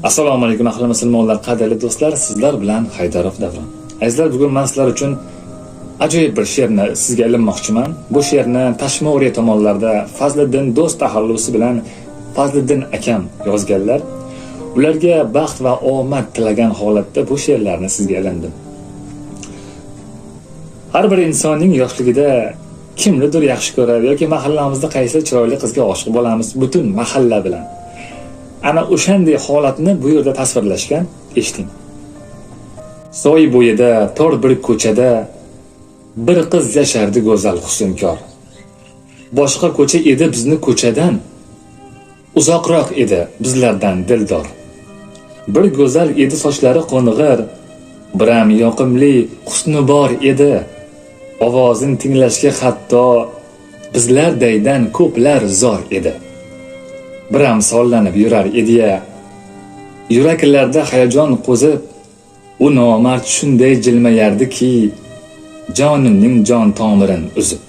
Assalomu alaykum, ahli musulmonlar, qadrli do'stlar, sizlar bilan Haydarov Davron. Azizlar, bugun men sizlar uchun ajoyib bir she'rni sizga ilinmoqchiman. Bu she'rni Tashmoriya tomonlarda Fazliddin do'st taxallusi bilan Fazliddin akam yozganlar. Ularga baxt va omad tilagan holatda bu she'rlarni sizga ilindim. Har bir insonning yoshligida kimnidir yaxshi ko'radi yoki mahallamizda qaysi chiroyli qizga oshiq bo'lamiz butun mahalla bilan. Ana o'shanday holatni bu yerda tasvirlashgan, eshiting. Soy bo'yida, tor bir ko'chada bir qiz yashardi go'zal husnkor. Boshqa ko'cha edi bizni ko'chadan, uzoqroq edi bizlardan dildor. Bir go'zal edi, sochlari qo'ng'ir, biram yoqimli husni bor edi. Ovozini tinglashga hatto bizlardaydan ko'plar zor edi. Biram sollanib yurar edi-ya. Yuraklarda hayajon qo'zib, u nomard shunday jilmayardiki, jonimning jon tomirin uzib.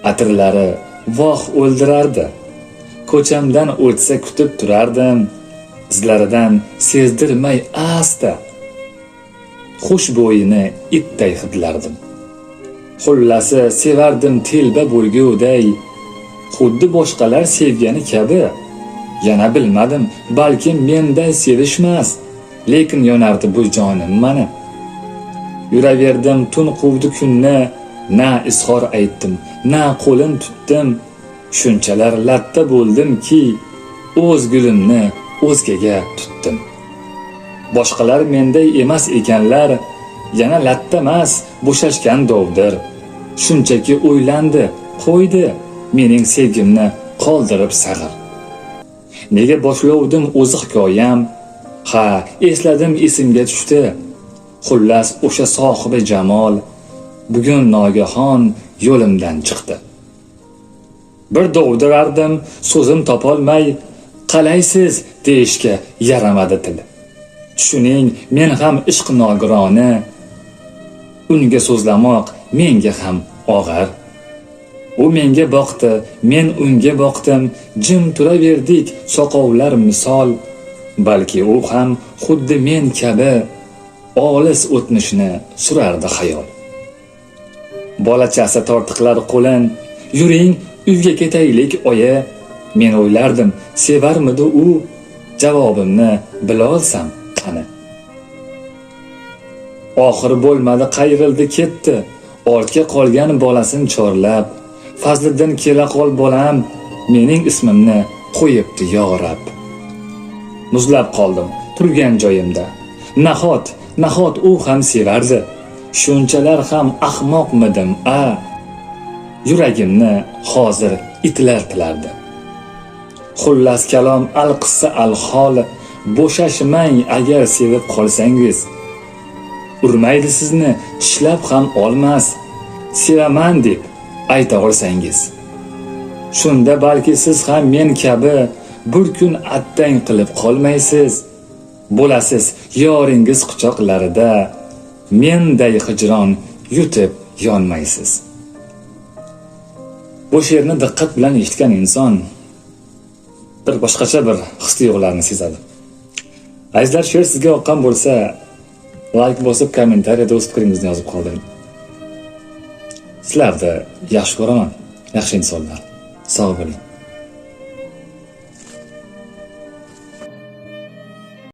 Atirlari voh o'ldirardi. Ko'chamdan o'tsa kutib turardim. Izlaridan sezdirmay asta xushbo'yini itday hidlardim. Xullasi, sevardim telba bo'lguday, xuddi boshqalar sevgani kabi. Yana bilmadim, balkim menday sevishmas, lekin yonardi bu jonim mani. Yuraverdim, tun quvdi kunni, na izhor aytdim, na qo'lin tutdim. Shunchalar latta bo'ldimki, o'z gulimni o'zgaga tutdim. Boshqalar menday emas ekanlar, yana lattamas, bo'shashgan dovdir. Shunchaki o'ylandi, qo'ydi, mening sevgimni qoldirib sag'ir. Nega boshlovdim o'zi hikoyam? Ha, esladim, esimga tushdi. Xullas, o'sha sohibi jamol bugun nogahon yo'limdan chiqdi. Bir dovdirardim, so'zim topolmay, qalaysiz deyishga yaramadi til. Tushuning, men ham ishq nogironi, unga so'zlamoq menga ham og'ir. U menga boqdi, men unga boqdim, jim turaverdik soqovlar misol. Balki u ham xuddi men kabi olis o'tmishni surardi xayol. Bolachasi tortiqlar qo'lin, yuring uyga ketaylik oyi. Men o'ylardim, sevarmidi u, javobimni bilolsam qani. Oxir bo'lmadi, qayrildi ketdi, ortga qolgan bolasin chorlab. Fazliddin kela qol bolam, mening ismimni qo'yibdi yo Rab. Muzlab qoldim turgan joyimda. Nahot, nahot u ham sevardi. Shunchalar ham ahmoqmidim a? Yuragimni hozir itlar tilardi. Xullas kalom, al qissa al hol, bo'shashmang agar sevib qolsangiz. Urmaydi sizni, tishlab ham olmas. Sevaman deb ayta olsangiz. Shunda balki siz ham men kabi bir kun attang qilib qolmaysiz. Bo'lasiz yoringiz quchoqlarida, menday hijron yutib yonmaysiz. Bu she'rni diqqat bilan eshitgan inson bir boshqacha bir his tuyg'ularni sezadi. Azizlar, she'r sizga yoqqan bo'lsa, like bosib, kommentariyada o'z fikringizni yozib qoldiring. Sizlarni yaxshi ko'raman, yaxshi insonlar. Sog' bo'ling.